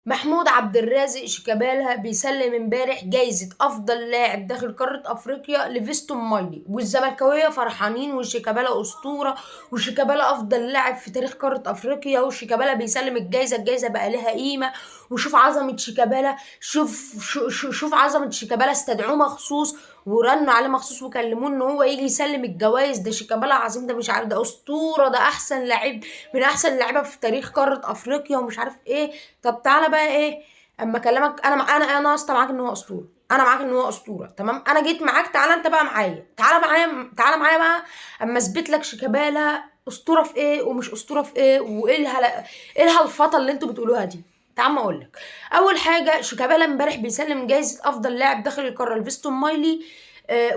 محمود عبد الرازق شيكابالا بيسلم امبارح جايزة افضل لاعب داخل قارة افريقيا لفيستون مايلي، والزملكاوية فرحانين، وشيكابالا اسطورة، وشيكابالا افضل لاعب في تاريخ قارة افريقيا، وشيكابالا بيسلم الجايزة، الجايزة بقى لها قيمة. وشوف عظمة شيكابالا، شوف شوف عظمة شيكابالا، استدعوه مخصوص ورنوا عليه مخصوص وكلموه ان هو يجي يسلم الجوائز. ده شيكابالا عظيم، ده مش عارف، ده اسطورة، ده احسن لعيب من احسن اللعيبة في تاريخ قارة افريقيا ومش عارف ايه. طب تعالى بقى ايه اما اكلمك، انا اصلا معاك ان هو اسطوره، انا معاك ان هو اسطوره، تمام، انا جيت معاك، تعالى انت بقى معايا، تعالى معايا، تعالى معايا بقى اما اثبت لك شيكابالا اسطورة في ايه ومش اسطورة في ايه، وايه الهلا، ايه الهلفطه اللي انتوا بتقولوها دي. تعال ما اقول لك. اول حاجة، شيكابالا امبارح بيسلم جايزة افضل لاعب داخل القارة لفيستون مايلي،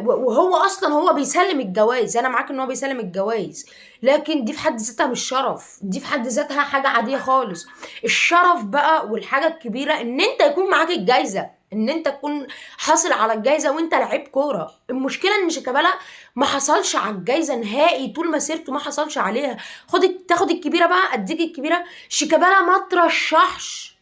وهو اصلا هو بيسلم الجوائز، انا معاك ان هو بيسلم الجوائز، لكن دي في حد ذاتها مش شرف، دي في حد ذاتها حاجة عادية خالص. الشرف بقى والحاجة الكبيرة ان انت يكون معاك الجايزة، ان انت تكون حاصل على الجايزة وانت لعيب كورة. المشكلة ان شيكابالا ما حصلش على الجايزة نهائي طول مسيرته، ما حصلش عليها. تاخد الكبيرة بقى، اديك الكبيرة، شيكابالا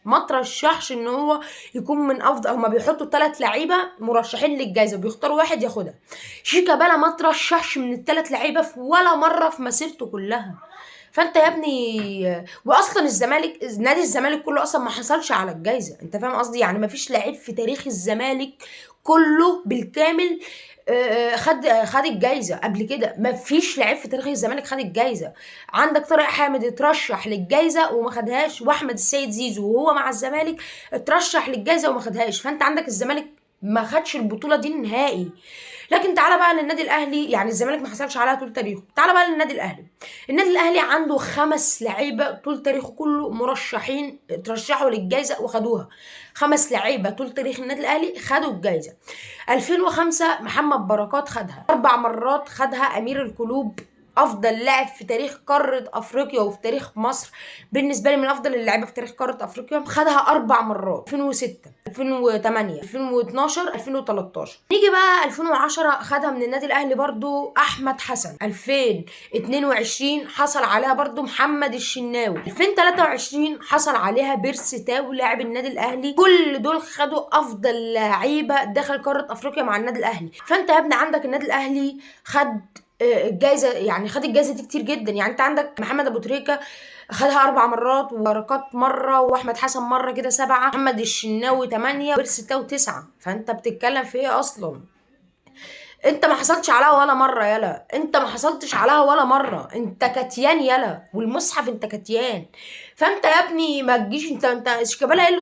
ما ترشحش ان هو يكون من افضل. هما بيحطوا 3 لعيبة مرشحين للجائزه، بيختاروا واحد ياخدها. شيكابالا ما ترشحش من الثلاث لعيبة في ولا مرة في مسيرته كلها. فانت يا ابني، واصلا الزمالك، نادي الزمالك كله اصلا ما حصلش على الجائزة، انت فاهم قصدي؟ يعني ما فيش لعيب في تاريخ الزمالك كله بالكامل خد الجايزة قبل كده، ما فيش لعيب في تاريخ الزمالك خد الجايزة. عندك طارق حامد اترشح للجايزه وما خدهاش، واحمد السيد زيزو وهو مع الزمالك اترشح للجايزه وما خدهاش. فانت عندك الزمالك ما خدش البطولة دي نهائي. لكن تعالى بقى للنادي الاهلي، يعني الزمالك ما حصلش عليها طول تاريخه، تعالى بقى للنادي الاهلي. النادي الاهلي عنده 5 لعيبة طول تاريخه كله مرشحين، ترشحوا للجائزه وخدوها. 5 لعيبة طول تاريخ النادي الاهلي خدوا الجائزة. 2005 محمد بركات خدها، 4 مرات خدها امير القلوب، افضل لاعب في تاريخ قارة افريقيا وفي تاريخ مصر، بالنسبة لي من افضل اللعيبة في تاريخ قارة افريقيا، خدها 4 مرات، 2006، 2008، 2012، 2013. نيجي بقى 2010 خدها من النادي الاهلي برضو احمد حسن، 2022 حصل عليها برضو محمد الشناوي، 2023 حصل عليها بيرسي تاو لاعب النادي الاهلي. كل دول خدوا افضل لعيبة داخل قارة افريقيا مع النادي الاهلي. فانت يا ابني عندك النادي الاهلي خد الجايزة، يعني خد الجايزة دي كتير جدا. يعني انت عندك محمد ابو تريكه خدها 4 مرات، وبركات مرة، واحمد حسن مرة، كده 7، محمد الشناوي 8، بيرسي تاو 9. فانت بتتكلم في ايه اصلا؟ انت ما حصلتش عليها ولا مرة، يلا انت ما حصلتش عليها ولا مرة، انت كتيان يلا، والمصحف انت كتيان. فانت يا ابني ما تجيش انت شيكابالا ايه اللي